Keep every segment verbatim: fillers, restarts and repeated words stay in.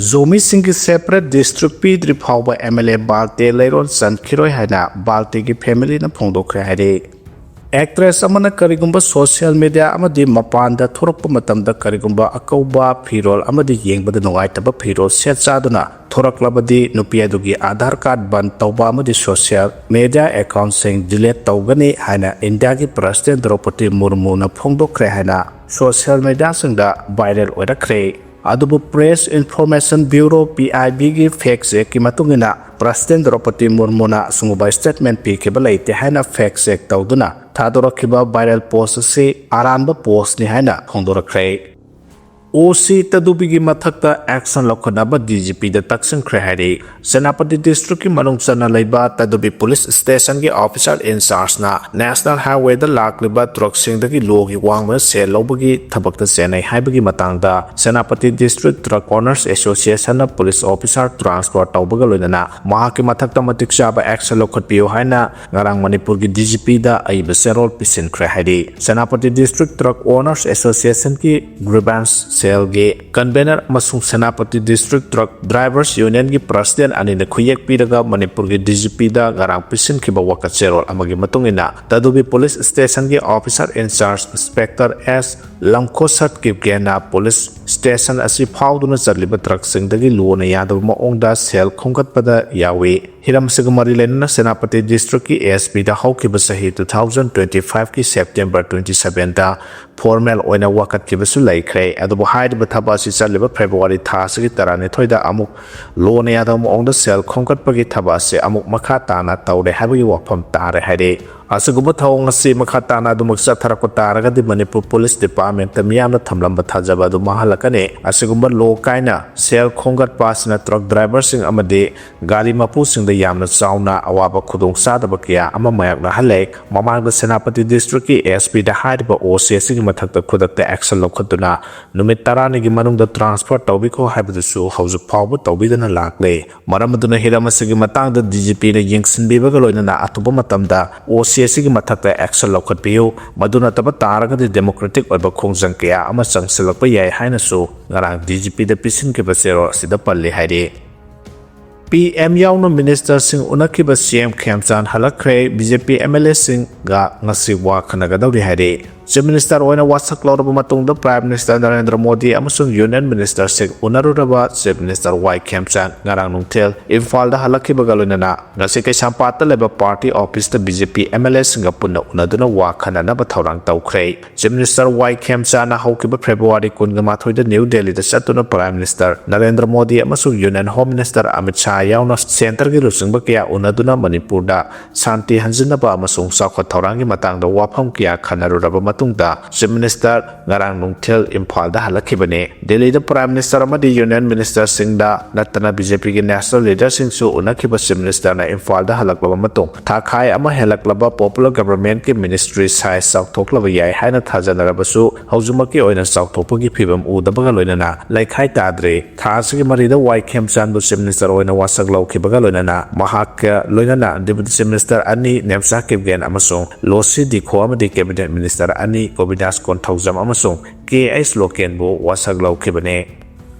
ꯖꯣꯃꯤꯁꯤꯡꯒꯤ separate district ꯄꯤꯗ꯭ꯔꯤ ꯐꯥꯎꯕ MLA Valte ꯂꯩꯔꯣꯜ ꯆꯟꯈꯤꯔꯣꯏ ꯍꯥꯏꯅ ꯕꯥꯜꯇꯦꯒꯤ familyꯅ ꯐꯣꯡꯗꯣꯛꯈ꯭ꯔꯦ ꯍꯥꯏꯔꯤ꯫ Actress ꯑꯃꯅ ꯀꯔꯤꯒꯨꯝꯕ social media ꯑꯃꯗꯤ ꯃꯄꯥꯟꯗ ꯊꯣꯔꯛꯄ ꯃꯇꯝꯗ ꯀꯔꯤꯒꯨꯝꯕ ꯑꯀꯧꯕ ꯐꯤꯔꯣꯜ ꯑꯃꯗꯤ ꯌꯦꯡꯕꯗ ꯅꯨꯡꯉꯥꯏꯇꯕ ꯐꯤꯔꯣꯜ ꯁꯦꯠ ꯆꯥꯗꯨꯅ ꯊꯣꯔꯛꯂꯕꯗꯤ ꯅꯨꯄꯤ ꯑꯗꯨꯒꯤ Aadhaar card ꯕꯟ ꯇꯧꯕ ꯑꯃꯗꯤ social media accountꯁꯤꯡ delete ꯇꯧꯒꯅꯤ ꯍꯥꯏꯅ ꯏꯟꯗꯤꯌꯥꯒꯤ President ꯗ꯭ꯔꯧꯄꯗꯤ ꯃꯨꯔꯃꯨꯅ ꯐꯣꯡꯗꯣꯛꯈ꯭ꯔꯦ ꯍꯥꯏꯅ social mediaꯁꯤꯡꯗ viral ꯑꯣꯏꯔꯛꯈ꯭ꯔꯦ꯫ ꯑꯗꯨꯕꯨ Press Information Bureau, PIBꯒꯤ fact checkꯀꯤ ꯃꯇꯨꯡ ꯏꯟꯅ President ꯗ꯭ꯔꯧꯄꯗꯤ ꯃꯨꯔꯃꯨꯅ ꯑꯁꯤꯒꯨꯝꯕ statement ꯄꯤꯈꯤꯕ ꯂꯩꯇꯦ ꯍꯥꯏꯅ fact check ꯇꯧꯗꯨꯅ ꯊꯥꯗꯣꯔꯛꯈꯤꯕ viral post ꯑꯁꯤ ꯑꯔꯥꯟꯕ postꯅꯤ ꯍꯥꯏꯅ ꯐꯣꯡꯗꯣꯔꯛꯈ꯭ꯔꯦ꯫ OC ꯇꯗꯨꯕꯤꯒꯤ ꯃꯊꯛꯇ action ꯂꯧꯈꯠꯅꯕ DGPꯗ ꯇꯛꯁꯤꯟꯈ꯭ꯔꯦ ꯍꯥꯏꯔꯤ꯫ ꯁꯦꯅꯥꯄꯇꯤ districtꯀꯤ ꯃꯅꯨꯡ ꯆꯟꯅ ꯂꯩꯕ ꯇꯗꯨꯕꯤ police stationꯒꯤ officer in chargeꯅ National Highwayꯗ ꯂꯥꯛꯂꯤꯕ truckꯁꯤꯡꯗꯒꯤ ꯂꯣꯒꯤ ꯋꯥꯡꯃꯗ ꯁꯦꯜ ꯂꯧꯕꯒꯤ ꯊꯕꯛꯇ ꯆꯦꯟꯅꯩ ꯍꯥꯏꯕꯒꯤ ꯃꯇꯥꯡꯗ Senapati District Truck Owners Associationꯅ police officer transfer ꯇꯧꯕꯒ ꯂꯣꯏꯅꯅ ꯃꯍꯥꯛꯀꯤ ꯃꯊꯛꯇ ꯃꯇꯤꯛ ꯆꯥꯕ action ꯂꯧꯈꯠꯄꯤꯌꯨ ꯍꯥꯏꯅ ꯉꯔꯥꯡ ꯃꯅꯤꯄꯨꯔꯒꯤ DGPꯗ ꯑꯏꯕ ꯆꯦꯔꯣꯜ ꯄꯤꯁꯤꯟꯈ꯭ꯔꯦ ꯍꯥꯏꯔꯤ꯫ Senapati District Truck Owners Associationꯒꯤ grievance cellꯒꯤ convener ꯑꯃꯁꯨꯡ Senapati District Truck Drivers Unionꯒꯤ president ꯑꯅꯤꯅ ꯈꯨꯌꯦꯛ ꯄꯤꯔꯒ ꯃꯅꯤꯄꯨꯔꯒꯤ DGPꯗ ꯉꯔꯥꯡ ꯄꯤꯁꯤꯟꯈꯤꯕ ꯋꯥꯀꯠ ꯆꯦꯔꯣꯜ ꯑꯃꯒꯤ ꯃꯇꯨꯡ ꯏꯟꯅ ꯇꯗꯨꯕꯤ police stationꯒꯤ officer in charge Inspector S ꯂꯝꯈꯣꯁꯠ ꯀꯤꯞꯒꯦꯟꯅ police station ꯑꯁꯤ ꯐꯥꯎꯗꯨꯅ ꯆꯠꯂꯤꯕ truckꯁꯤꯡꯗꯒꯤ ꯂꯣꯅ ꯌꯥꯗꯕ ꯃꯑꯣꯡꯗ ꯁꯦꯜ ꯈꯣꯝꯒꯠꯄꯗ ꯌꯥꯎꯏ꯫ ꯍꯤꯔꯝ ꯑꯁꯤꯒ ꯃꯔꯤ ꯂꯩꯅꯅ ꯁꯦꯅꯥꯄꯇꯤ Districtꯀꯤ ASPꯗ ꯍꯧꯈꯤꯕ ꯆꯍꯤ two thousand twenty fiveꯀꯤ September twenty sevenꯗ formal ꯑꯣꯏꯅ ꯋꯥꯀꯠꯈꯤꯕꯁꯨ ꯂꯩꯈ꯭ꯔꯦ꯫ ꯑꯗꯨꯕꯨ ꯍꯥꯏꯔꯤꯕ ꯊꯕꯛ ꯑꯁꯤ ꯆꯠꯂꯤꯕ February ꯊꯥ ꯑꯁꯤꯒꯤ ꯇꯔꯥꯅꯤꯊꯣꯏꯗ ꯑꯃꯨꯛ ꯂꯣꯅ ꯌꯥꯗꯕ ꯃꯑꯣꯡꯗ ꯁꯦꯜ ꯈꯣꯝꯒꯠꯄꯒꯤ ꯊꯕꯛ ꯑꯁꯤ ꯑꯃꯨꯛ ꯃꯈꯥ ꯇꯥꯅ ꯇꯧꯔꯦ ꯍꯥꯏꯕꯒꯤ ꯋꯥꯐꯝ ꯇꯥꯔꯦ ꯍꯥꯏꯔꯤ꯫ ꯑꯁꯤꯒꯨꯝꯕ ꯊꯧꯑꯣꯡ ꯑꯁꯤ ꯃꯈꯥ ꯇꯥꯅ ꯑꯗꯨꯃꯛ ꯆꯠꯊꯔꯛꯄ ꯇꯥꯔꯒꯗꯤ ꯃꯅꯤꯄꯨꯔ police departmentꯇ ꯃꯤꯌꯥꯝꯅ ꯊꯝꯂꯝꯕ ꯊꯥꯖꯕ ꯑꯗꯨ ꯃꯥꯡꯍꯜꯂꯛꯀꯅꯤ꯫ ꯑꯁꯤꯒꯨꯝꯕ ꯂꯣ ꯀꯥꯏꯅ ꯁꯦꯜ ꯈꯣꯝꯒꯠꯄ ꯑꯁꯤꯅ truck driverꯁꯤꯡ ꯑꯃꯗꯤ ꯒꯥꯔꯤ ꯃꯄꯨꯁꯤꯡꯗ ꯌꯥꯝꯅ ꯆꯥꯎꯅ ꯑꯋꯥꯕ ꯈꯨꯗꯣꯡꯆꯥꯗꯕ ꯀꯌꯥ ꯑꯃ ꯃꯥꯌꯣꯛꯅꯍꯜꯂꯦ꯫ ꯃꯃꯥꯡꯗ ꯁꯦꯅꯥꯄꯇꯤ Districtꯀꯤ ASPꯗ ꯍꯥꯏꯔꯤꯕ OC ꯑꯁꯤꯒꯤ ꯃꯊꯛꯇ ꯈꯨꯗꯛꯇ action ꯂꯧꯈꯠꯇꯨꯅ ꯅꯨꯃꯤꯠ ꯇꯔꯥꯅꯤꯒꯤ ꯃꯅꯨꯡꯗ transfer ꯇꯧꯕꯤꯈꯣ ꯍꯥꯏꯕꯗꯨꯁꯨ ꯍꯧꯖꯤꯛ ꯐꯥꯎꯕ ꯇꯧꯕꯤꯗꯅ ꯂꯥꯛꯂꯦ꯫ ꯃꯔꯝ ꯑꯗꯨꯅ ꯍꯤꯔꯝ ꯑꯁꯤꯒꯤ ꯃꯇꯥꯡꯗ DGPꯅ ꯌꯦꯡꯁꯤꯟꯕꯤꯕꯒ ꯂꯣꯏꯅꯅ ꯑꯊꯨꯕ ꯃꯇꯝꯗ OC ꯑꯁꯤꯒꯤ ꯃꯊꯛꯇ action ꯂꯧꯈꯠꯄꯤꯌꯨ꯫ ꯃꯗꯨ ꯅꯠꯇꯕ ꯇꯥꯔꯒꯗꯤ democratic ꯑꯣꯏꯕ ꯈꯣꯡꯖꯪ ꯀꯌꯥ ꯑꯃ ꯆꯪꯁꯤꯜꯂꯛꯄ ꯌꯥꯏ ꯍꯥꯏꯅꯁꯨ ꯉꯔꯥꯡ D G P ꯗ ꯄꯤꯁꯤꯟꯈꯤꯕ ꯆꯦꯔꯣꯜ ꯑꯁꯤꯗ ꯄꯜꯂꯤ ꯍꯥꯏꯔꯤ꯫ P M ꯌꯥꯎꯅ minister ꯁꯤꯡ ꯎꯅꯈꯤꯕ C M ꯈꯦꯝꯆꯥꯟ ꯍꯜꯂꯛꯈ꯭ꯔꯦ꯫ B J P M L A ꯁꯤꯡꯒ ꯉꯁꯤ ꯋꯥ ꯈꯟꯅꯒꯗꯧꯔꯤ ꯍꯥꯏꯔꯤ꯫ Chief Minister ꯑꯣꯏꯅ ꯋꯥꯁꯛ ꯂꯧꯔꯕ ꯃꯇꯨꯡꯗ Prime Minister ꯅꯔꯦꯟꯗ꯭ꯔ ꯃꯣꯗꯤ ꯑꯃꯁꯨꯡ Union Minister ꯁꯤꯡ ꯎꯅꯔꯨꯔꯕ Chief Minister Y ꯈꯦꯝꯆꯥꯟ ꯉꯔꯥꯡ ꯅꯨꯡꯊꯤꯜ ꯏꯝꯐꯥꯜꯗ ꯍꯜꯂꯛꯈꯤꯕꯒ ꯂꯣꯏꯅꯅ ꯉꯁꯤ ꯀꯩꯁꯥꯝꯄꯥꯠꯇ ꯂꯩꯕ party office ꯇ B J P M L A ꯁꯤꯡꯒ ꯄꯨꯟꯅ ꯎꯅꯗꯨꯅ ꯋꯥ ꯈꯟꯅꯅꯕ ꯊꯧꯔꯥꯡ ꯇꯧꯈ꯭ꯔꯦ꯫ Chief Minister Y ꯈꯦꯝꯆꯥꯟꯅ ꯍꯧꯈꯤꯕ February ꯀꯨꯟꯒ ꯃꯥꯊꯣꯏꯗ New Delhi ꯗ ꯆꯠꯇꯨꯅ Prime Minister ꯅꯔꯦꯟꯗ꯭ꯔ ꯃꯣꯗꯤ ꯑꯃꯁꯨꯡ Union Home Minister Amit Shah ꯌꯥꯎꯅ centre ꯒꯤ ꯂꯨꯆꯤꯡꯕ ꯀꯌꯥ ꯎꯅꯗꯨꯅ ꯃꯅꯤꯄꯨꯔꯗ ꯁꯥꯟꯇꯤ ꯍꯟꯖꯤꯟꯅꯕ ꯑꯃꯁꯨꯡ ꯆꯥꯎꯈꯠ ꯊꯧꯔꯥꯡꯒꯤ ꯃꯇꯥꯡꯗ ꯋꯥꯐꯝ ꯀꯌꯥ ꯈꯟꯅꯔꯨꯔꯕ ꯃꯇꯨꯡꯗ Chief Minister ꯉꯔꯥꯡ ꯅꯨꯡꯊꯤꯜ ꯏꯝꯐꯥꯜꯗ ꯍꯜꯂꯛꯈꯤꯕꯅꯤ꯫ ꯗꯦꯜꯂꯤꯗ Prime Minister ꯑꯃꯗꯤ Union Minister ꯁꯤꯡꯗ ꯅꯠꯇꯅ B J P ꯒꯤ national leader ꯁꯤꯡꯁꯨ ꯎꯅꯈꯤꯕ Chief Minister ꯅ ꯏꯝꯐꯥꯜꯗ ꯍꯜꯂꯛꯂꯕ ꯃꯇꯨꯡ ꯊꯥꯈꯥꯏ ꯑꯃ ꯍꯦꯜꯂꯛꯂꯕ popular government ꯀꯤ ministry size ꯆꯥꯎꯊꯣꯛꯂꯕ ꯌꯥꯏ ꯍꯥꯏꯅ ꯊꯥꯖꯅꯔꯕꯁꯨ ꯍꯧꯖꯤꯛꯃꯛꯀꯤ ꯑꯣꯏꯅ ꯆꯥꯎꯊꯣꯛꯄꯒꯤ ꯐꯤꯕꯝ ꯎꯗꯕꯒ ꯂꯣꯏꯅꯅ ꯂꯩꯈꯥꯏ ꯇꯥꯗ꯭ꯔꯤ꯫ ꯊꯥ ꯑꯁꯤꯒꯤ ꯃꯔꯤꯗ Y ꯈꯦꯝꯆꯥꯟꯕꯨ Chief Minister ꯑꯣꯏꯅ ꯋꯥꯁꯛ ꯂꯧꯈꯤꯕꯒ ꯂꯣꯏꯅꯅ ꯃꯍꯥꯛꯀ ꯂꯣꯏꯅꯅ Deputy Chief Minister ꯑꯅꯤ ꯅꯦꯝꯆꯥ ꯀꯤꯞꯒꯦꯟ ꯑꯃꯁꯨꯡ ꯂꯣꯁꯤ ꯗꯤꯈꯣ ꯑꯃꯗꯤ Cabinet Minister ꯑꯅꯤ ꯒꯣꯕꯤꯟꯗꯥꯁ ꯀꯣꯟꯊꯧꯖꯝ ꯑꯃꯁꯨꯡ K H ꯂꯣꯀꯦꯟꯕꯨ ꯋꯥꯁꯛ ꯂꯧꯈꯤꯕꯅꯤ꯫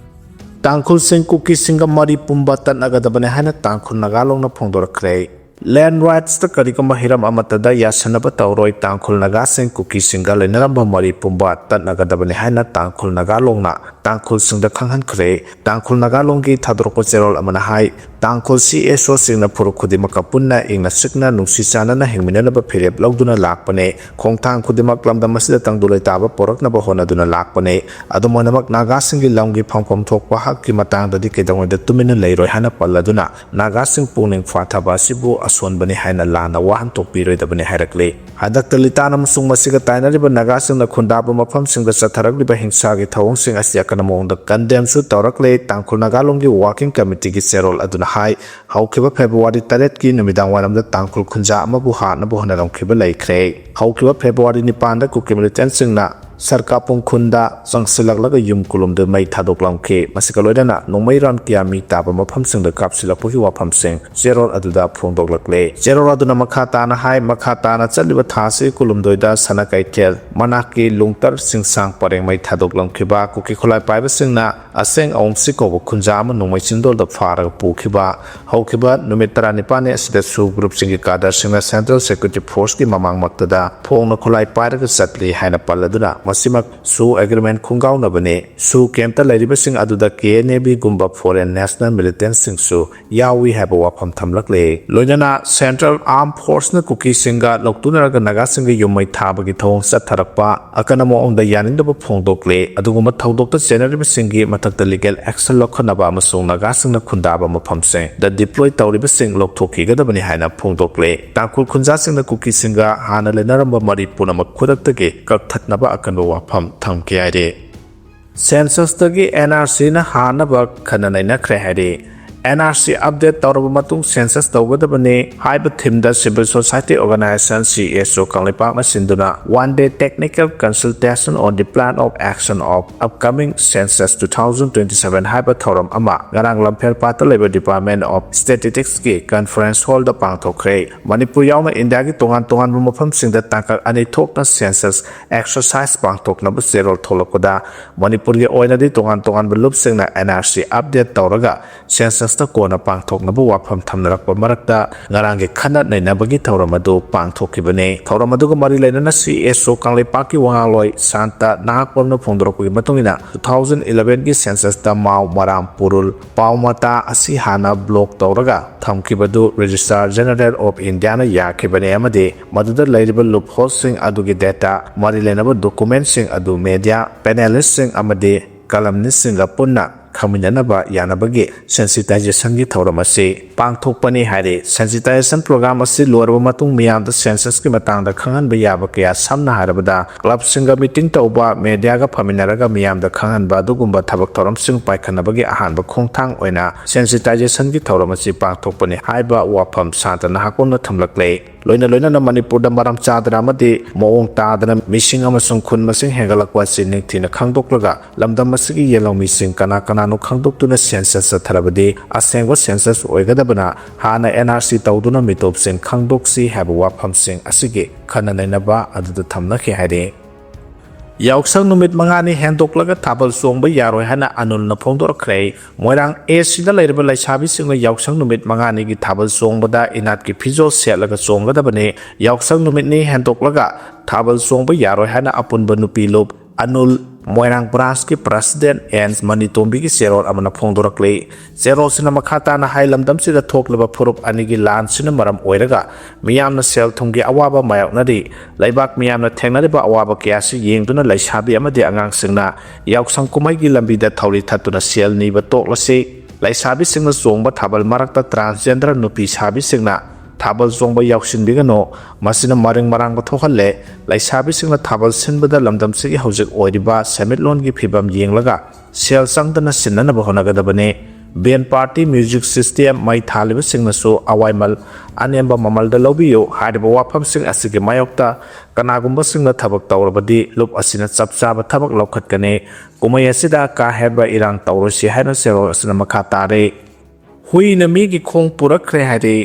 ꯇꯥꯡꯈꯨꯜꯁꯤꯡ ꯀꯨꯀꯤꯁꯤꯡꯒ ꯃꯔꯤ ꯄꯨꯝꯕ ꯇꯠꯅꯒꯗꯕꯅꯤ ꯍꯥꯏꯅ ꯇꯥꯡꯈꯨꯜ ꯅꯥꯒꯥ ꯂꯣꯡꯅ ꯐꯣꯡꯗꯣꯔꯛꯈ꯭ꯔꯦ꯫ Land rights ꯇ ꯀꯔꯤꯒꯨꯝꯕ ꯍꯤꯔꯝ ꯑꯃꯠꯇꯗ ꯌꯥꯁꯟꯅꯕ ꯇꯧꯔꯣꯏ, ꯇꯥꯡꯈꯨꯜ ꯅꯥꯒꯥꯁꯤꯡ ꯀꯨꯀꯤꯁꯤꯡꯒ ꯂꯩꯅꯔꯝꯕ ꯃꯔꯤ ꯄꯨꯝꯕ ꯇꯠꯅꯒꯗꯕꯅꯤ ꯍꯥꯏꯅ ꯇꯥꯡꯈꯨꯜ ꯅꯥꯒꯥ ꯂꯣꯡꯅ ꯇꯥꯡꯈꯨꯜꯁꯤꯡꯗ ꯈꯪꯍꯟꯈ꯭ꯔꯦ꯫ ꯇꯥꯡꯈꯨꯜ ꯅꯥꯒꯥ ꯂꯣꯡꯒꯤ ꯊꯥꯗꯣꯔꯛꯄ ꯆꯦꯔꯣꯜ ꯑꯃꯅ ꯍꯥꯏ, ꯇꯥꯡꯈꯨꯜ C S O ꯁꯤꯡꯅ ꯐꯨꯔꯨꯞ ꯈꯨꯗꯤꯡꯃꯛꯀ ꯄꯨꯟꯅ ꯏꯪꯅ ꯆꯤꯛꯅ ꯅꯨꯡꯁꯤ ꯆꯥꯟꯅꯅ ꯍꯤꯡꯃꯤꯟꯅꯅꯕ ꯐꯤꯔꯦꯞ ꯂꯧꯗꯨꯅ ꯂꯥꯛꯄꯅꯦ꯫ ꯈꯣꯡꯊꯥꯡ ꯈꯨꯗꯤꯡꯃꯛ ꯂꯝꯗꯝ ꯑꯁꯤꯗ ꯇꯪꯗꯨ ꯂꯩꯇꯥꯕ ꯄꯣꯔꯛꯅꯕ ꯍꯣꯠꯅꯗꯨꯅ ꯂꯥꯛꯄꯅꯦ꯫ ꯑꯗꯨꯝ ꯑꯣꯏꯅꯃꯛ ꯅꯥꯒꯥꯁꯤꯡꯒꯤ ꯂꯝꯒꯤ ꯐꯪꯐꯝ ꯊꯣꯛꯄ ꯍꯛꯀꯤ ꯃꯇꯥꯡꯗꯗꯤ ꯀꯩꯗꯧꯉꯩꯗ ꯇꯨꯃꯤꯟꯅ ꯂꯩꯔꯣꯏ ꯍꯥꯏꯅ ꯄꯜꯂꯗꯨꯅ ꯅꯥꯒꯥꯁꯤꯡ ꯄꯨꯛꯅꯤꯡ ꯐꯥꯊꯕ ꯑꯁꯤꯕꯨ ꯑꯁꯣꯟꯕꯅꯤ ꯍꯥꯏꯅ ꯂꯥꯟꯅ ꯋꯥꯍꯟꯊꯣꯛ ꯄꯤꯔꯣꯏꯗꯕꯅꯤ ꯍꯥꯏꯔꯛꯂꯤ꯫ ꯍꯟꯗꯛꯇ ꯂꯤꯇꯥꯟ ꯑꯃꯁꯨꯡ ꯃꯁꯤꯒ ꯇꯥꯏꯅꯔꯤꯕ ꯅꯥꯒꯥꯁꯤꯡꯅ ꯈꯨꯟꯗꯥꯕ ꯃꯐꯝꯁꯤꯡꯗ ꯆꯠꯊꯔꯛꯂꯤꯕ ꯍꯤꯡꯁꯥꯒꯤ ꯊꯧꯑꯣꯡꯁꯤꯡ ꯑꯁꯤ ꯑꯀꯟꯕ ꯃꯑꯣꯡꯗ condemn ꯁꯨ ꯇꯧꯔꯛꯂꯦ꯫ ꯇꯥꯡꯈꯨꯜ ꯅꯥꯒꯥ ꯂꯣꯡꯒꯤ Working Committee ꯒꯤ ꯆꯦꯔꯣꯜ ꯑꯗꯨꯅ ꯍꯥꯏ, ꯍꯧꯈꯤꯕ February ꯇꯔꯦꯠꯀꯤ ꯅꯨꯃꯤꯗꯥꯡ ꯋꯥꯏꯔꯝꯗ ꯇꯥꯡꯈꯨꯜ ꯈꯨꯟꯖꯥ ꯑꯃꯕꯨ ꯍꯥꯠꯅꯕ ꯍꯣꯠꯅꯔꯝꯈꯤꯕ ꯂꯩꯈ꯭ꯔꯦ꯫ ꯍꯧꯈꯤꯕ February ꯅꯤꯄꯥꯟꯗ ꯀꯨꯀꯤ militant ꯁꯤꯡꯅ ꯁꯔꯀꯥꯄꯨꯡ ꯈꯨꯟꯗ ꯆꯪꯁꯤꯜꯂꯛꯂꯒ ꯌꯨꯝ ꯀꯨꯂꯨꯝꯗꯨ ꯃꯩ ꯊꯥꯗꯣꯛꯂꯝꯈꯤ꯫ ꯃꯁꯤꯒ ꯂꯣꯏꯅꯅ ꯅꯣꯡꯃꯩ ꯔꯥꯎꯟ ꯀꯌꯥ ꯃꯤ ꯇꯥꯕ ꯃꯐꯝꯁꯤꯡꯗ ꯀꯥꯞꯁꯤꯜꯂꯛꯄꯒꯤ ꯋꯥꯐꯝꯁꯤꯡ ꯆꯦꯔꯣꯜ ꯑꯗꯨꯗ ꯐꯣꯡꯗꯣꯛꯂꯛꯂꯦ꯫ ꯆꯦꯔꯣꯜ ꯑꯗꯨꯅ ꯃꯈꯥ ꯇꯥꯅ ꯍꯥꯏ, ꯃꯈꯥ ꯇꯥꯅ ꯆꯠꯂꯤꯕ ꯊꯥ ꯑꯁꯤ ꯀꯨꯟꯍꯨꯝꯗꯣꯏꯗ ꯁꯅꯥ ꯀꯩꯊꯦꯜ ꯃꯅꯥꯛꯀꯤ ꯂꯨꯡꯇꯔ ꯆꯤꯡꯁꯥꯡ ꯄꯔꯦꯡ ꯃꯩ ꯊꯥꯗꯣꯛꯂꯝꯈꯤꯕ ꯀꯨꯀꯤ ꯈꯨꯠꯂꯥꯏ ꯄꯥꯏꯕꯁꯤꯡꯅ ꯑꯁꯦꯡ ꯑꯋꯨꯡꯁꯤ ꯀꯧꯕ ꯈꯨꯟꯖꯥ ꯑꯃ ꯅꯣꯡꯃꯩ ꯆꯤꯟꯗꯣꯜꯗ ꯐꯥꯔꯒ ꯄꯨꯈꯤꯕ꯫ ꯍꯧꯈꯤꯕ ꯅꯨꯃꯤꯠ ꯇꯔꯥꯅꯤꯄꯥꯟꯅꯤ ꯑꯁꯤꯗ ꯁꯨ ꯒ꯭ꯔꯨꯞꯁꯤꯡꯒꯤ ꯀꯥꯗꯔꯁꯤꯡꯅ ꯁꯦꯟꯇ꯭ꯔꯦꯜ ꯁꯦꯀ꯭ꯌꯨꯔꯤꯇꯤ ꯐꯣꯔꯁꯀꯤ ꯃꯃꯥꯡꯃꯛꯇꯗ ꯐꯣꯡꯅ ꯈꯨꯠꯂꯥꯏ ꯄꯥꯏꯔꯒ ꯆꯠꯂꯤ ꯍꯥꯏꯅ ꯄꯜꯂꯗꯨꯅ, ꯃꯁꯤꯃꯛ ꯁꯨ ꯑꯦꯒ꯭ꯔꯤꯃꯦꯟ ꯈꯣꯡꯒꯥꯎꯅꯕꯅꯤ꯫ ꯁꯨ ꯀꯦꯝꯞꯇ ꯂꯩꯔꯤꯕꯁꯤꯡ ꯑꯗꯨꯗ ꯀꯦ ꯑꯦꯟ ꯑꯦ ꯕꯤꯒꯨꯝꯕ ꯐꯣꯔꯦꯟ ꯅꯦꯁꯅꯦꯜ ꯃꯤꯂꯤꯇꯦꯟꯠꯁꯤꯡꯁꯨ ꯌꯥꯎꯏ ꯍꯥꯏꯕ ꯋꯥꯐꯝ ꯊꯝꯂꯛꯂꯦ꯫ ꯂꯣꯏꯅꯅ ꯁꯦꯟꯇ꯭ꯔꯦꯜ ꯑꯥꯔꯝ ꯐꯣꯔꯁꯅ ꯀꯨꯀꯤꯁꯤꯡꯒ ꯂꯧꯇꯨꯅꯔꯒ ꯅꯥꯒꯥꯁꯤꯡꯒꯤ ꯌꯨꯝ ꯃꯩ ꯊꯥꯕꯒꯤ ꯊꯧꯑꯣꯡ ꯆꯠꯊꯔꯛꯄ ꯑꯀꯟꯕ ꯃꯑꯣꯡꯗ ꯌꯥꯅꯤꯡꯗꯕ ꯐꯣꯡꯗꯣꯛꯂꯦ꯫ ꯑꯗꯨꯒꯨꯝꯕ ꯊꯧꯗꯣꯛꯇ ꯆꯦꯟꯅꯔꯤꯕꯁꯤꯡꯒꯤ ꯃꯊꯛꯇ ꯂꯤꯒꯦꯜ ꯑꯦꯛꯁꯟ ꯂꯧꯈꯠꯅꯕ ꯑꯃꯁꯨꯡ ꯅꯥꯒꯥꯁꯤꯡꯅ ꯈꯨꯟꯗꯥꯕ ꯃꯐꯝꯁꯤꯡꯗ ꯗꯤꯄ꯭ꯂꯣꯏ ꯇꯧꯔꯤꯕꯁꯤꯡ ꯂꯧꯊꯣꯛꯈꯤꯒꯗꯕꯅꯤ ꯍꯥꯏꯅ ꯐꯣꯡꯗꯣꯛꯂꯦ꯫ ꯇꯥꯡꯈꯨꯜ ꯈꯨꯟꯖꯥꯁꯤꯡꯅ ꯀꯨꯀꯤꯁꯤꯡꯒ ꯍꯥꯟꯅ ꯂꯩꯅꯔꯝꯕ ꯃꯔꯤ ꯄꯨꯝꯅꯃꯛ ꯈꯨꯗꯛꯇꯒꯤ ꯀꯛꯊꯠꯅꯕ ꯑꯀꯟꯕ ꯋꯥꯐꯝ ꯊꯝꯈꯤ ꯍꯥꯏꯔꯤ꯫ ꯁꯦꯟꯁꯁꯇꯒꯤ ꯑꯦꯟ ꯑꯥꯔ ꯁꯤꯅ ꯍꯥꯟꯅꯕ ꯈꯟꯅ ꯅꯩꯅꯈ꯭ꯔꯦ ꯍꯥꯏꯔꯤ꯫ ꯑꯦꯟ ꯑꯥꯔ ꯁꯤ ꯑꯞꯗꯦꯠ ꯇꯧꯔꯕ ꯃꯇꯨꯡ ꯁꯦꯟꯁꯁ ꯇꯧꯒꯗꯕꯅꯤ ꯍꯥꯏꯕ ꯊꯤꯝꯗ civil society organisation C S O ꯀꯪꯂꯩꯄꯥꯛꯅ ꯁꯤꯟꯗꯨꯅ One Day Technical Consultation on the Plan of Action of Upcoming Census two thousand twenty-seven ꯍꯥꯏꯕ ꯊꯧꯔꯝ ꯑꯃ ꯉꯔꯥꯡ ꯂꯝꯐꯦꯜꯄꯥꯠꯇ ꯂꯩꯕ Department of Statisticsꯀꯤ conference hallꯗ ꯄꯥꯡꯊꯣꯛꯈ꯭ꯔꯦ꯫ ꯃꯅꯤꯄꯨꯔ ꯌꯥꯎꯅ ꯏꯟꯗꯤꯌꯥꯒꯤ ꯇꯣꯉꯥꯟ ꯇꯣꯉꯥꯟꯕ ꯃꯐꯝꯁꯤꯡꯗ ꯇꯥꯡꯀꯛ ꯑꯅꯤ ꯊꯣꯛꯅ ꯁꯦꯟꯁꯁ ꯑꯦꯛꯁꯔꯁꯥꯏꯁ ꯄꯥꯡꯊꯣꯛꯅꯕ ꯆꯦꯔꯣꯜ ꯊꯣꯛꯂꯛꯄꯗ, ꯃꯅꯤꯄꯨꯔꯒꯤ ꯑꯣꯏꯅꯗꯤ ꯇꯣꯉꯥꯟ ꯇꯣꯉꯥꯟꯕ ꯂꯨꯞꯁꯤꯡꯅ ꯑꯦꯟ ꯑꯥꯔ ꯁꯤ ꯑꯞꯗꯦꯠ ꯇꯧꯔꯒ ꯁꯦꯟꯁꯁꯇ ꯀꯣꯟꯅ ꯄꯥꯡꯊꯣꯛꯅꯕ ꯋꯥꯐꯝ ꯊꯝꯅꯔꯛꯄ ꯃꯔꯛꯇ, ꯉꯔꯥꯡꯒꯤ ꯈꯟꯅ ꯅꯩꯅꯕꯒꯤ ꯊꯧꯔꯝ ꯑꯗꯨ ꯄꯥꯡꯊꯣꯛꯈꯤꯕꯅꯤ꯫ ꯊꯧꯔꯝ ꯑꯗꯨꯒ ꯃꯔꯤ ꯂꯩꯅꯅ C S O ꯀꯪꯂꯩꯄꯥꯛꯀꯤ ꯋꯥꯉꯥꯡꯂꯣꯏ ꯁꯥꯟꯇ ꯅꯥꯍꯥꯛꯄꯝꯅ ꯐꯣꯡꯗꯣꯔꯛꯄꯒꯤ ꯃꯇꯨꯡ ꯏꯟꯅ, two thousand elevenꯒꯤ ꯁꯦꯟꯁꯁꯇ ꯃꯥꯎ, ꯃꯔꯥꯝ, ꯄꯨꯔꯨꯜ, ꯄꯥꯎꯃꯇꯥ ꯑꯁꯤ ꯍꯥꯟꯅ ꯕ꯭ꯂꯣꯛ ꯇꯧꯔꯒ ꯊꯝꯈꯤꯕꯗꯨ Registrar General of Indiaꯅ ꯌꯥꯈꯤꯕꯅꯤ ꯑꯃꯗꯤ ꯃꯗꯨꯗ ꯂꯩꯔꯤꯕ ꯂꯨꯞꯍꯣꯜꯁꯤꯡ ꯑꯗꯨꯒꯤ ꯗꯦꯇꯥ, ꯃꯔꯤ ꯂꯩꯅꯕ ꯗꯣꯀꯨꯃꯦꯟꯠꯁꯤꯡ ꯑꯗꯨ ꯃꯦꯗꯤꯌꯥ, ꯄꯦꯅꯦꯂꯤꯁ꯭ꯠꯁꯤꯡ ꯑꯃꯗꯤ ꯀꯂꯝꯅꯤꯁ꯭ꯠꯁꯤꯡꯒ ꯄꯨꯟꯅ ꯈꯪꯃꯤꯟꯅꯅꯕ ꯌꯥꯅꯕꯒꯤ ꯁꯦꯟꯁꯤꯇꯥꯏꯖꯦꯁꯟꯒꯤ ꯊꯧꯔꯝ ꯑꯁꯤ ꯄꯥꯡꯊꯣꯛꯄꯅꯤ ꯍꯥꯏꯔꯤ꯫ ꯁꯦꯟꯁꯤꯇꯥꯏꯖꯦꯁꯟ ꯄ꯭ꯔꯣꯒ꯭ꯔꯥꯝ ꯑꯁꯤ ꯂꯣꯏꯔꯕ ꯃꯇꯨꯡ ꯃꯤꯌꯥꯝꯗ ꯁꯦꯟꯁꯁꯀꯤ ꯃꯇꯥꯡꯗ ꯈꯪꯍꯟꯕ ꯌꯥꯕ ꯀꯌꯥ, ꯁꯝꯅ ꯍꯥꯏꯔꯕꯗ ꯀ꯭ꯂꯕꯁꯤꯡꯒ ꯃꯤꯇꯤꯡ ꯇꯧꯕ, ꯃꯦꯗꯤꯌꯥꯒ ꯐꯝꯃꯤꯟꯅꯔꯒ ꯃꯤꯌꯥꯝꯗ ꯈꯪꯍꯟꯕ, ꯑꯗꯨꯒꯨꯝꯕ ꯊꯕꯛ ꯊꯧꯔꯝꯁꯤꯡ ꯄꯥꯏꯈꯠꯅꯕꯒꯤ ꯑꯍꯥꯟꯕ ꯈꯣꯡꯊꯥꯡ ꯑꯣꯏꯅ ꯁꯦꯟꯁꯤꯇꯥꯏꯖꯦꯁꯟꯒꯤ ꯊꯧꯔꯝ ꯑꯁꯤ ꯄꯥꯡꯊꯣꯛꯄꯅꯤ ꯍꯥꯏꯕ ꯋꯥꯐꯝ ꯁꯥꯟꯇ ꯅꯍꯥꯀꯣꯟꯅ ꯊꯝꯂꯛꯂꯦ꯫ ꯂꯣꯏꯅ ꯂꯣꯏꯅꯅ ꯃꯅꯤꯄꯨꯔꯗ ꯃꯔꯝ ꯆꯥꯗꯅ ꯑꯃꯗꯤ ꯃꯑꯣꯡ ꯇꯥꯗꯅ ꯃꯤꯁꯤꯡ ꯑꯃꯁꯨꯡ ꯈꯨꯟ ꯃꯁꯤꯡ ꯍꯦꯟꯒꯠꯂꯛꯄ ꯑꯁꯤ ꯅꯤꯡꯊꯤꯅ ꯈꯪꯗꯣꯛꯂꯒ ꯂꯝꯗꯝ ꯑꯁꯤꯒꯤ ꯌꯦꯜꯍꯧꯃꯤꯁꯤꯡ ꯀꯅꯥ ꯀꯅꯥꯅꯣ ꯈꯪꯗꯣꯛꯇꯨꯅ ꯁꯦꯟꯁꯁ ꯆꯠꯊꯔꯕꯗꯤ ꯑꯁꯦꯡꯕ ꯁꯦꯟꯁꯁ ꯑꯣꯏꯒꯗꯕꯅ ꯍꯥꯟꯅ ꯑꯦꯟ ꯑꯥꯔ ꯁꯤ ꯇꯧꯗꯨꯅ ꯃꯤꯇꯣꯞꯁꯤꯡ ꯈꯪꯗꯣꯛꯁꯤ ꯍꯥꯏꯕ ꯋꯥꯐꯝꯁꯤꯡ ꯑꯁꯤꯒꯤ ꯈꯟꯅ ꯅꯩꯅꯕ ꯑꯗꯨꯗ ꯊꯝꯅꯈꯤ ꯍꯥꯏꯔꯤ꯫ ꯌꯥꯎꯁꯪ ꯅꯨꯃꯤꯠ ꯃꯉꯥꯅꯤ ꯍꯦꯟꯗꯣꯛꯂꯒ ꯊꯥꯕꯜ ꯆꯣꯡꯕ ꯌꯥꯔꯣꯏ ꯍꯥꯏꯅ ꯑꯅꯨꯜꯅ ꯐꯣꯡꯗꯣꯔꯛꯈ꯭ꯔꯦ꯫ ꯃꯣꯏꯔꯥꯡ ꯑꯦ ꯁꯤꯗ ꯂꯩꯔꯤꯕ ꯂꯩꯁꯥꯕꯤꯁꯤꯡꯅ ꯌꯥꯎꯁꯪ ꯅꯨꯃꯤꯠ ꯃꯉꯥꯅꯤꯒꯤ ꯊꯥꯕꯜ ꯆꯣꯡꯕꯗ ꯏꯅꯥꯠꯀꯤ ꯐꯤꯖꯣꯜ ꯁꯦꯠꯂꯒ ꯆꯣꯡꯒꯗꯕꯅꯤ꯫ ꯌꯥꯎꯁꯪ ꯅꯨꯃꯤꯠꯅꯤ ꯍꯦꯟꯗꯣꯛꯂꯒ ꯊꯥꯕꯜ ꯆꯣꯡꯕ ꯌꯥꯔꯣꯏ ꯍꯥꯏꯅ ꯑꯄꯨꯟꯕ ꯅꯨꯄꯤ ꯂꯨꯞ ꯑꯅꯨꯜ, ꯃꯣꯏꯔꯥꯡ ꯕ꯭ꯔꯥꯟꯁꯀꯤ ꯄ꯭ꯔꯁꯤꯗꯦꯟ ꯑꯦꯟ ꯃꯅꯤꯇꯣꯝꯕꯤꯒꯤ ꯆꯦꯔꯣꯜ ꯑꯃꯅ ꯐꯣꯡꯗꯣꯔꯛꯂꯤ꯫ ꯆꯦꯔꯣꯜꯁꯤꯅ ꯃꯈꯥ ꯇꯥꯅ ꯍꯥꯏ, ꯂꯝꯗꯝꯁꯤꯗ ꯊꯣꯛꯂꯤꯕ ꯐꯨꯔꯨꯞ ꯑꯅꯤꯒꯤ ꯂꯥꯟꯁꯤꯅ ꯃꯔꯝ ꯑꯣꯏꯔꯒ ꯃꯤꯌꯥꯝꯅ ꯁꯦꯜ ꯊꯨꯝꯒꯤ ꯑꯋꯥꯕ ꯃꯥꯌꯣꯛꯅꯔꯤ꯫ ꯂꯩꯕꯥꯛ ꯃꯤꯌꯥꯝꯅ ꯊꯦꯡꯅꯔꯤꯕ ꯑꯋꯥꯕ ꯀꯌꯥꯁꯤ ꯌꯦꯡꯗꯨꯅ ꯂꯩꯁꯥꯕꯤ ꯑꯃꯗꯤ ꯑꯉꯥꯡꯁꯤꯡꯅ ꯌꯥꯎꯁꯪ ꯀꯨꯝꯍꯩꯒꯤ ꯂꯝꯕꯤꯗ ꯊꯧꯔꯤ ꯊꯠꯇꯨꯅ ꯁꯦꯜ ꯅꯤꯕ ꯇꯣꯛꯂꯁꯤ꯫ ꯂꯩꯁꯥꯕꯤꯁꯤꯡꯅ ꯆꯣꯡꯕ ꯊꯥꯕꯜ ꯃꯔꯛꯇ ꯇ꯭ꯔꯥꯟꯁꯖꯦꯟꯗꯔ ꯅꯨꯄꯤ ꯁꯥꯕꯤꯁꯤꯡꯅ ꯊꯥꯕꯜ ꯆꯣꯡꯕ ꯌꯥꯎꯁꯤꯟꯕꯤꯒꯅꯨ꯫ ꯃꯁꯤꯅ ꯃꯔꯤꯡ ꯃꯔꯥꯡꯕ ꯊꯣꯛꯍꯜꯂꯦ꯫ ꯂꯩꯁꯥꯕꯤꯁꯤꯡꯅ ꯊꯥꯕꯜ ꯁꯤꯟꯕꯗ ꯂꯝꯗꯝꯁꯤꯒꯤ ꯍꯧꯖꯤꯛ ꯑꯣꯏꯔꯤꯕ ꯁꯦꯟꯃꯤꯠꯂꯣꯟꯒꯤ ꯐꯤꯕꯝ ꯌꯦꯡꯂꯒ ꯁꯦꯜ ꯆꯪꯗꯅ ꯁꯤꯟꯅꯅꯕ ꯍꯣꯠꯅꯒꯗꯕꯅꯤ꯫ ꯕꯦꯟ ꯄꯥꯔꯇꯤ, ꯃ꯭ꯌꯨꯖꯤꯛ ꯁꯤꯁꯇꯦꯝ, ꯃꯩ ꯊꯥꯜꯂꯤꯕꯁꯤꯡꯅꯁꯨ ꯑꯋꯥꯏꯃꯜ ꯑꯅꯦꯝꯕ ꯃꯃꯜꯗ ꯂꯧꯕꯤꯌꯨ꯫ ꯍꯥꯏꯔꯤꯕ ꯋꯥꯐꯝꯁꯤꯡ ꯑꯁꯤꯒꯤ ꯃꯥꯌꯣꯛꯇ ꯀꯅꯥꯒꯨꯝꯕꯁꯤꯡꯅ ꯊꯕꯛ ꯇꯧꯔꯕꯗꯤ ꯂꯨꯞ ꯑꯁꯤꯅ ꯆꯞ ꯆꯥꯕ ꯊꯕꯛ ꯂꯧꯈꯠꯀꯅꯤ꯫ ꯀꯨꯝꯍꯩ ꯑꯁꯤꯗ ꯀꯥ ꯍꯦꯟꯕ ꯏꯔꯥꯡ ꯇꯧꯔꯣꯏꯁꯤ ꯍꯥꯏꯅ ꯆꯦꯔꯣꯜ ꯑꯁꯤꯅ ꯃꯈꯥ ꯇꯥꯔꯤ꯫ ꯍꯨꯏꯅ ꯃꯤꯒꯤ ꯈꯣꯡ ꯄꯨꯔꯛꯈ꯭ꯔꯦ ꯍꯥꯏꯔꯤ꯫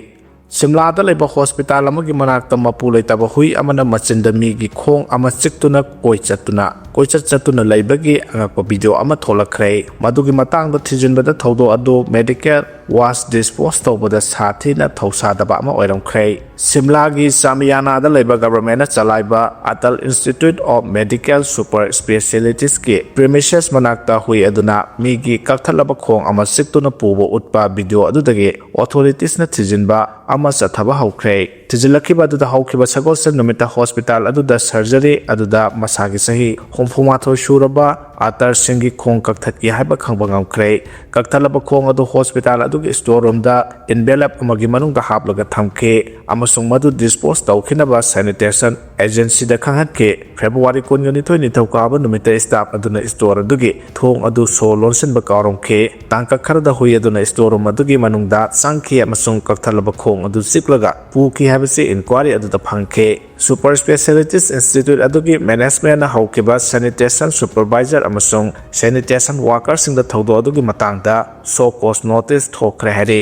ꯁꯤꯝꯂꯥꯗ ꯂꯩꯕ ꯍꯣꯁꯄꯤꯇꯥꯜ ꯑꯃꯒꯤ ꯃꯅꯥꯛꯇ ꯃꯄꯨ ꯂꯩꯇꯕ ꯍꯨꯏ ꯑꯃꯅ ꯃꯆꯤꯟꯗ ꯃꯤꯒꯤ ꯈꯣꯡ ꯑꯃ ꯆꯤꯛꯇꯨꯅ ꯀꯣꯏ ꯆꯠꯇꯨꯅ, ꯀꯣꯏꯆꯠ ꯆꯠꯇꯨꯅ ꯂꯩꯕꯒꯤ ꯑꯉꯛꯄ ꯚꯤꯗꯤꯑꯣ ꯑꯃ ꯊꯣꯛꯂꯛꯈ꯭ꯔꯦ꯫ ꯃꯗꯨꯒꯤ ꯃꯇꯥꯡꯗ ꯊꯤꯖꯤꯟꯕꯗ ꯊꯧꯗꯣꯛ ꯑꯗꯨ ꯃꯦꯗꯤꯀꯦꯜ ꯋꯥꯁ ꯗꯤꯁꯄꯣꯁ ꯇꯧꯕꯗ ꯁꯥ ꯊꯤꯅ ꯊꯧꯁꯥꯗꯕ ꯑꯃ ꯑꯣꯏꯔꯝꯈ꯭ꯔꯦ꯫ ꯁꯤꯝꯂꯥꯒꯤ ꯆꯥꯃꯤꯌꯥꯅꯥꯗ ꯂꯩꯕ ꯒꯚꯔꯟꯃꯦꯟꯠꯅ ꯆꯂꯥꯏꯕ Atal Institute of Medical Super ꯁ꯭ꯄꯦꯁꯤꯌꯦꯂꯤꯇꯤꯁꯀꯤ ꯄ꯭ꯔꯤꯃꯤꯁꯦꯁ ꯃꯅꯥꯛꯇ ꯍꯨꯏ ꯑꯗꯨꯅ ꯃꯤꯒꯤ ꯀꯛꯊꯠꯂꯕ ꯈꯣꯡ ꯑꯃ ꯆꯤꯛꯇꯨꯅ ꯄꯨꯕ ꯎꯠꯄ ꯚꯤꯗꯤꯑꯣ ꯑꯗꯨꯗꯒꯤ ꯑꯣꯊꯣꯔꯤꯇꯤꯁꯅ ꯊꯤꯖꯤꯟꯕ ꯑꯃ ꯆꯠꯊꯕ ꯍꯧꯈ꯭ꯔꯦ꯫ ꯊꯤꯖꯤꯜꯂꯛꯈꯤꯕ ꯑꯗꯨꯗ ꯍꯧꯈꯤꯕ ꯁꯒꯣꯜꯁꯦꯟ ꯅꯨꯃꯤꯠꯇ ꯍꯣꯁꯄꯤꯇꯥꯜ ꯑꯗꯨꯗ ꯁꯔꯖꯔꯤ ꯑꯗꯨꯗ ꯃꯁꯥꯒꯤ ꯆꯍꯤ ꯍꯨꯝꯐꯨ ꯃꯥꯊꯣꯏ ꯁꯨꯔꯕ ꯑꯥꯇꯔ ꯁꯤꯡꯒꯤ ꯈꯣꯡ ꯀꯛꯊꯠꯈꯤ ꯍꯥꯏꯕ ꯈꯪꯕ ꯉꯝꯈ꯭ꯔꯦ꯫ ꯀꯛꯊꯠꯂꯕ ꯈꯣꯡ ꯑꯗꯨ ꯍꯣꯁꯄꯤꯇꯥꯜ ꯑꯗꯨꯒꯤ ꯁ꯭ꯇꯣꯔ ꯔꯨꯝꯗ ꯏꯟꯚꯦꯂꯞ ꯑꯃꯒꯤ ꯃꯅꯨꯡꯗ ꯍꯥꯞꯂꯒ ꯊꯝꯈꯤ ꯑꯃꯁꯨꯡ ꯃꯗꯨ ꯗꯤꯁꯄꯣꯖ ꯇꯧꯈꯤꯅꯕ ꯁꯦꯅꯤꯇꯦꯁꯟ ꯑꯦꯖꯦꯟꯁꯤꯗ ꯈꯪꯍꯟꯈꯤ꯫ ꯐꯦꯕ꯭ꯔꯨꯋꯥꯔꯤ ꯀꯨꯟꯒꯅꯤꯊꯣꯏ ꯅꯤꯡꯊꯧꯀꯥꯕ ꯅꯨꯃꯤꯠꯇ ꯁ꯭ꯇꯥꯐ ꯑꯗꯨꯅ ꯁ꯭ꯇꯣꯔ ꯑꯗꯨꯒꯤ ꯊꯣꯡ ꯑꯗꯨ ꯁꯣ ꯂꯣꯟꯁꯤꯟꯕ ꯀꯥꯎꯔꯝꯈꯤ꯫ ꯇꯥꯡꯀꯛ ꯈꯔꯗ ꯍꯨꯏ ꯑꯗꯨꯅ ꯁ꯭ꯇꯣꯔ ꯔꯨꯝ ꯑꯗꯨꯒꯤ ꯃꯅꯨꯡꯗ ꯆꯪꯈꯤ ꯑꯃꯁꯨꯡ ꯀꯛꯊꯠꯂꯕ ꯈꯣꯡ ꯑꯗꯨ ꯆꯤꯛꯂꯒ ꯄꯨꯈꯤ ꯍꯥꯏꯕꯁꯤ ꯏꯟꯀ꯭ꯋꯥꯔꯤ ꯑꯗꯨꯗ ꯐꯪꯈꯤ꯫ ꯁꯨꯄꯔ ꯁ꯭ꯄꯦꯁꯤꯌꯦꯂꯤꯇꯤꯁ ꯏꯟꯁꯇꯤꯇ꯭ꯌꯨꯠ ꯑꯗꯨꯒꯤ ꯃꯦꯅꯦꯖꯃꯦꯟꯅ ꯍꯧꯈꯤꯕ ꯁꯦꯅꯤꯇꯦꯁꯟ ꯁꯨꯄꯔꯚꯥꯏꯖꯔ ꯑꯃꯁꯨꯡ ꯁꯦꯅꯤꯇꯦꯁꯟ ꯋꯥꯀꯔꯁꯤꯡꯗ ꯊꯧꯗꯣꯛ ꯑꯗꯨꯒꯤ ꯃꯇꯥꯡꯗ ꯁꯣ ꯀꯣꯁ ꯅꯣꯇꯤꯁ ꯊꯣꯛꯈ꯭ꯔꯦ ꯍꯥꯏꯔꯤ꯫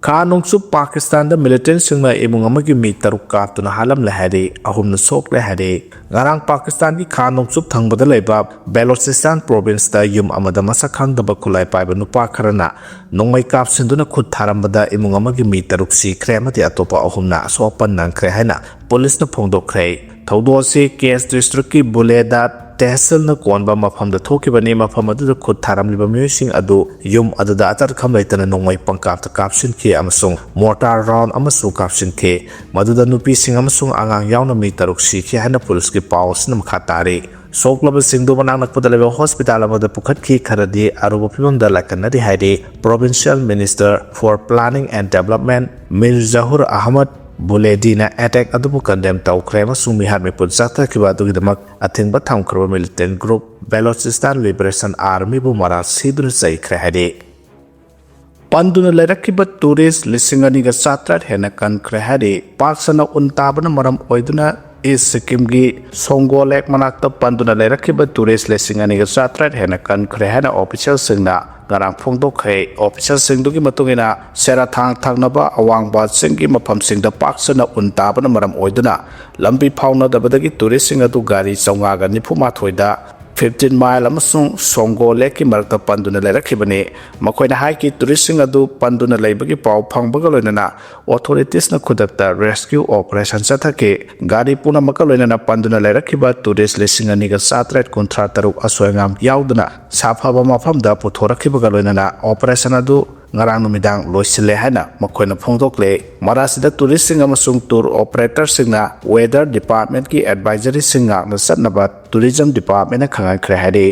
ꯈꯥ ꯅꯣꯡꯆꯨꯞ ꯄꯥꯀꯤꯁꯇꯥꯟꯗ ꯃꯤꯂꯤꯇꯦꯟꯁꯤꯡꯅ ꯏꯃꯨꯡ ꯑꯃꯒꯤ ꯃꯤ ꯇꯔꯨꯛ ꯀꯥꯞꯇꯨꯅ ꯍꯥꯠꯂꯝꯂꯦ ꯍꯥꯏꯔꯤ, ꯑꯍꯨꯝꯅ ꯁꯣꯛꯂꯦ ꯍꯥꯏꯔꯤ꯫ ꯉꯔꯥꯡ ꯄꯥꯀꯤꯁꯇꯥꯟꯒꯤ ꯈꯥ ꯅꯣꯡꯆꯨꯞ ꯊꯪꯕꯗ ꯂꯩꯕ ꯕꯦꯂꯣꯆꯤꯁꯇꯥꯟ ꯄ꯭ꯔꯣꯚꯤꯟꯁꯇ ꯌꯨꯝ ꯑꯃꯗ ꯃꯁꯛ ꯈꯪꯗꯕ ꯈꯨꯠꯂꯥꯏ ꯄꯥꯏꯕ ꯅꯨꯄꯥ ꯈꯔꯅ ꯅꯣꯡꯃꯩ ꯀꯥꯞꯁꯤꯟꯗꯨꯅ ꯈꯨꯠ ꯊꯥꯔꯝꯕꯗ ꯏꯃꯨꯡ ꯑꯃꯒꯤ ꯃꯤ ꯇꯔꯨꯛ ꯁꯤꯈ꯭ꯔꯦ ꯑꯃꯗꯤ ꯑꯇꯣꯞꯄ ꯑꯍꯨꯝꯅ ꯑꯁꯣꯛ ꯑꯄꯟ ꯅꯪꯈ꯭ꯔꯦ ꯍꯥꯏꯅ ꯄꯨꯂꯤꯁꯅ ꯐꯣꯡꯗꯣꯛꯈ꯭ꯔꯦ꯫ ꯊꯧꯗꯣꯛ ꯑꯁꯤ ꯀꯦꯁ ꯗꯤꯁꯇ꯭ꯔꯤꯛꯀꯤ ꯕꯨꯂꯦꯗꯥ ꯇꯦꯍꯁꯤꯜꯅ ꯀꯣꯟꯕ ꯃꯐꯝꯗ ꯊꯣꯛꯈꯤꯕꯅꯤ꯫ ꯃꯐꯝ ꯑꯗꯨꯗ ꯈꯨꯠ ꯊꯥꯔꯝꯂꯤꯕ ꯃꯤꯑꯣꯏꯁꯤꯡ ꯑꯗꯨ ꯌꯨꯝ ꯑꯗꯨꯗ ꯑꯇꯠꯈꯝ ꯂꯩꯇꯅ ꯅꯣꯡꯃꯩ ꯄꯪꯀꯥꯞꯇ ꯀꯥꯞꯁꯤꯟꯈꯤ ꯑꯃꯁꯨꯡ ꯃꯣꯔꯇꯥꯔ ꯔꯥꯎꯟ ꯑꯃꯁꯨ ꯀꯥꯞꯁꯤꯟꯈꯤ꯫ ꯃꯗꯨꯗ ꯅꯨꯄꯤꯁꯤꯡ ꯑꯃꯁꯨꯡ ꯑꯉꯥꯡ ꯌꯥꯎꯅ ꯃꯤ ꯇꯔꯨꯛ ꯁꯤꯈꯤ ꯍꯥꯏꯅ ꯄꯨꯂꯤꯁꯀꯤ ꯄꯥꯎ ꯑꯁꯤꯅ ꯃꯈꯥ ꯇꯥꯔꯤ꯫ ꯁꯣꯛꯂꯕꯁꯤꯡꯗꯨ ꯃꯅꯥꯛ ꯅꯛꯄꯗ ꯂꯩꯕ ꯍꯣꯁꯄꯤꯇꯥꯜ ꯑꯃꯗ ꯄꯨꯈꯠꯈꯤ, ꯈꯔꯗꯤ ꯑꯔꯨꯕ ꯐꯤꯚꯝꯗ ꯂꯥꯏꯀꯠꯅꯔꯤ ꯍꯥꯏꯔꯤ꯫ Provincial Minister for Planning and Development Mir Zahoor Ahmad ꯕꯨꯂꯦꯗꯤꯅ ꯑꯦꯇꯦꯛ ꯑꯗꯨꯕꯨ ꯀꯟꯗꯦꯝ ꯇꯧꯈ꯭ꯔꯦ ꯑꯃꯁꯨꯡ ꯃꯤꯍꯥꯠ ꯃꯤꯄꯨꯟ ꯆꯠꯊꯈꯤꯕ ꯑꯗꯨꯒꯤꯗꯃꯛ ꯑꯊꯤꯡꯕ ꯊꯝꯈ꯭ꯔꯕ ꯃꯤꯂꯤꯇꯦꯟ ꯒ꯭ꯔꯨꯞ ꯕꯦꯂꯣꯆꯤꯁꯇꯥꯟ ꯂꯤꯕꯔꯦꯁꯟ ꯑꯥꯔꯃꯤꯕꯨ ꯃꯔꯥꯜ ꯁꯤꯗꯨꯅ ꯆꯩꯈ꯭ꯔꯦ ꯍꯥꯏꯔꯤ꯫ ꯄꯟꯗꯨꯅ ꯂꯩꯔꯛꯈꯤꯕ ꯇꯨꯔꯤꯁ ꯂꯤꯁꯤꯡ ꯑꯅꯤꯒ ꯆꯥꯇ꯭ꯔꯦꯠ ꯍꯦꯟꯅ ꯀꯟꯈ꯭ꯔꯦ ꯍꯥꯏꯔꯤ꯫ ꯄꯥꯛ ꯁꯟꯅ ꯎꯟ ꯇꯥꯕꯅ ꯃꯔꯝ ꯑꯣꯏꯗꯨꯅ ꯏꯁ ꯁꯤꯛꯀꯤꯝꯒꯤ ꯁꯣꯡꯒꯣ ꯂꯦꯛ ꯃꯅꯥꯛꯇ ꯄꯟꯗꯨꯅ ꯂꯩꯔꯛꯈꯤꯕ ꯇꯨꯔꯤꯁ ꯂꯤꯁꯤꯡ ꯑꯅꯤꯒ ꯆꯥꯇ꯭ꯔꯦꯠ ꯍꯦꯟꯅ ꯀꯟꯈ꯭ꯔꯦ ꯍꯥꯏꯅ ꯑꯣꯐꯤꯁꯤꯌꯦꯜꯁꯤꯡꯅ ꯉꯔꯥꯡ ꯐꯣꯡꯗꯣꯛꯈ꯭ꯔꯦ꯫ ꯑꯣꯐꯤꯁꯤꯌꯦꯜꯁꯤꯡꯗꯨꯒꯤ ꯃꯇꯨꯡ ꯏꯟꯅ ꯁꯦꯔꯥꯊꯥꯡ ꯊꯪꯅꯕ ꯑꯋꯥꯡꯕ ꯆꯤꯡꯒꯤ ꯃꯐꯝꯁꯤꯡꯗ ꯄꯥꯛ ꯁꯟꯅ ꯎꯟ ꯇꯥꯕꯅ ꯃꯔꯝ ꯑꯣꯏꯗꯨꯅ ꯂꯝꯕꯤ ꯐꯥꯎꯅꯗꯕꯗꯒꯤ ꯇꯨꯔꯤꯁꯁꯤꯡ ꯑꯗꯨ ꯒꯥꯔꯤ ꯆꯥꯝꯃꯉꯥꯒ ꯅꯤꯐꯨ ꯃꯥꯊꯣꯏꯗ ꯐꯤꯐꯇꯤꯟ ꯃꯥꯏꯜ ꯑꯃꯁꯨꯡ ꯁꯣꯡꯒꯣ ꯂꯦꯛꯀꯤ ꯃꯔꯛꯇ ꯄꯟꯗꯨꯅ ꯂꯩꯔꯛꯈꯤꯕꯅꯤ꯫ ꯃꯈꯣꯏꯅ ꯍꯥꯏꯈꯤ, ꯇꯨꯔꯤꯁꯁꯤꯡ ꯑꯗꯨ ꯄꯟꯗꯨꯅ ꯂꯩꯕꯒꯤ ꯄꯥꯎ ꯐꯪꯕꯒ ꯂꯣꯏꯅꯅ ꯑꯣꯊꯣꯔꯤꯇꯤꯁꯅ ꯈꯨꯗꯛꯇ ꯔꯦꯁꯀ꯭ꯌꯨ ꯑꯣꯄꯔꯦꯁꯟ ꯆꯠꯊꯈꯤ꯫ ꯒꯥꯔꯤ ꯄꯨꯝꯅꯃꯛꯀ ꯂꯣꯏꯅꯅ ꯄꯟꯗꯨꯅ ꯂꯩꯔꯛꯈꯤꯕ ꯇꯨꯔꯤꯁ ꯂꯤꯁꯤꯡ ꯑꯅꯤꯒ ꯆꯥꯇ꯭ꯔꯦꯠ ꯀꯨꯟꯊ꯭ꯔꯥ ꯇꯔꯨꯛ ꯑꯁꯣꯏ ꯑꯉꯥꯝ ꯌꯥꯎꯗꯅ ꯁꯥꯐꯕ ꯃꯐꯝꯗ ꯄꯨꯊꯣꯔꯛꯈꯤꯕꯒ ꯂꯣꯏꯅꯅ ꯑꯣꯄꯔꯦꯁꯟ ꯑꯗꯨ ꯉꯔꯥꯡ ꯅꯨꯃꯤꯗꯥꯡ ꯂꯣꯏꯁꯤꯜꯂꯦ ꯍꯥꯏꯅ ꯃꯈꯣꯏꯅ ꯐꯣꯡꯗꯣꯛꯂꯦ꯫ ꯃꯔꯥꯁꯤꯗ ꯇꯨꯔꯤꯁꯁꯤꯡ ꯑꯃꯁꯨꯡ ꯇꯨꯔ ꯑꯣꯄꯔꯦꯇꯔꯁꯤꯡꯅ ꯋꯦꯗꯔ ꯗꯤꯄꯥꯔꯠꯃꯦꯟꯠꯀꯤ ꯑꯦꯗꯚꯥꯏꯖꯔꯤꯁꯤꯡ ꯉꯥꯛꯅ ꯆꯠꯅꯕ ꯇꯨꯔꯤꯖꯝ ꯗꯤꯄꯥꯔꯠꯃꯦꯟꯠꯅ ꯈꯪꯍꯟꯈ꯭ꯔꯦ ꯍꯥꯏꯔꯤ꯫